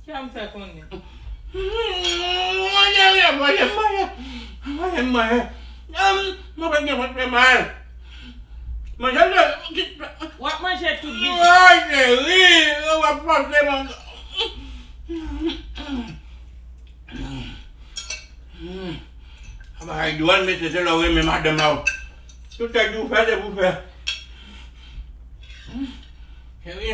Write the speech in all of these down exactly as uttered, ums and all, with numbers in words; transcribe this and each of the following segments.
Kisa m fè konnen? Manje, manje, manje, manje, manje. Mwen pa gen vant fè mal. Manje, manje. W ap manje tout biten. Ay, cheri, w ap fòse mwen. Bagay dwòl, mesye, se lè w renmen madanm a w. Tout sa di w fè, se pou fè. Cheri,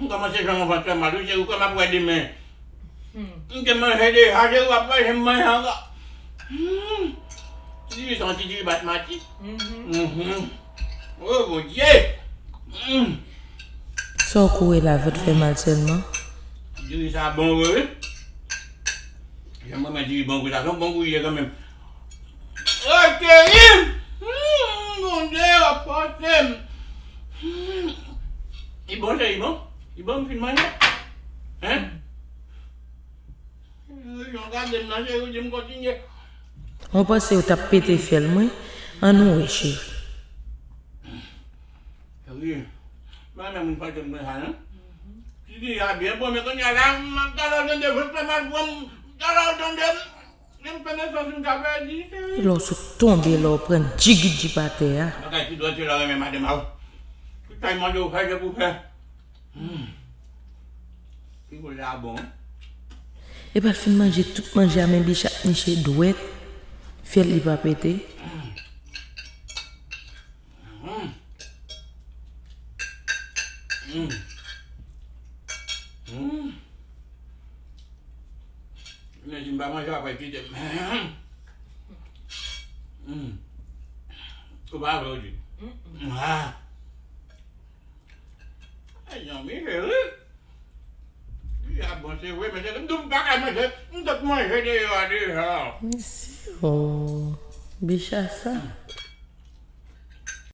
m kòmanse jwenn yon vant fè mal, wi, cheri, ou kwè m ap wè demen. M te manje deja, cheri, w ap fè jem manje ankò. Diri sa, yon ti diri basmati. Oh, Bondye! Sa w kouri la, vant fè mal sèlman? Diri sa bon vre, wi. Jan mwen mwen diri bon kou sa, se yon bon kou li ye kanmenm. Ok, Bondye, w ap pòte m. Li bon, cheri, li bon? Li bon, m fin manje? Hein? Jan w gade m nan, cheri, w di m kontinye. Mwen panse yo t ap pete fyèl mwen. Ann nou wè, cheri. Wi. Mwen menm, mwen pa te mwen sa, non? Si di a byen bon, men kounye a la, m ap talè w tande, vant fè mal pran m, talè w tande, m fè nesans, m ka pèdi, cheri. Lè w sot tonbe, lè w pran djigidjip atè a. Bagay ki dwòl, se lè w renmen madanm a w. Tout sa l mande w fè, se pou fè. Pi bon la bon. Epa l fin manje tout manje a, men Bicha ap niche dwèt. Fyèl li pa pete. Men si m pa manje, w ap kite m. Ou pa vle w di. Ah. Ay, zanmi, cheri. Li a bon, se vre, men se m di w m pa ka manje, m t ap manje deyò a deja. Mesye, oh, Bicha sa.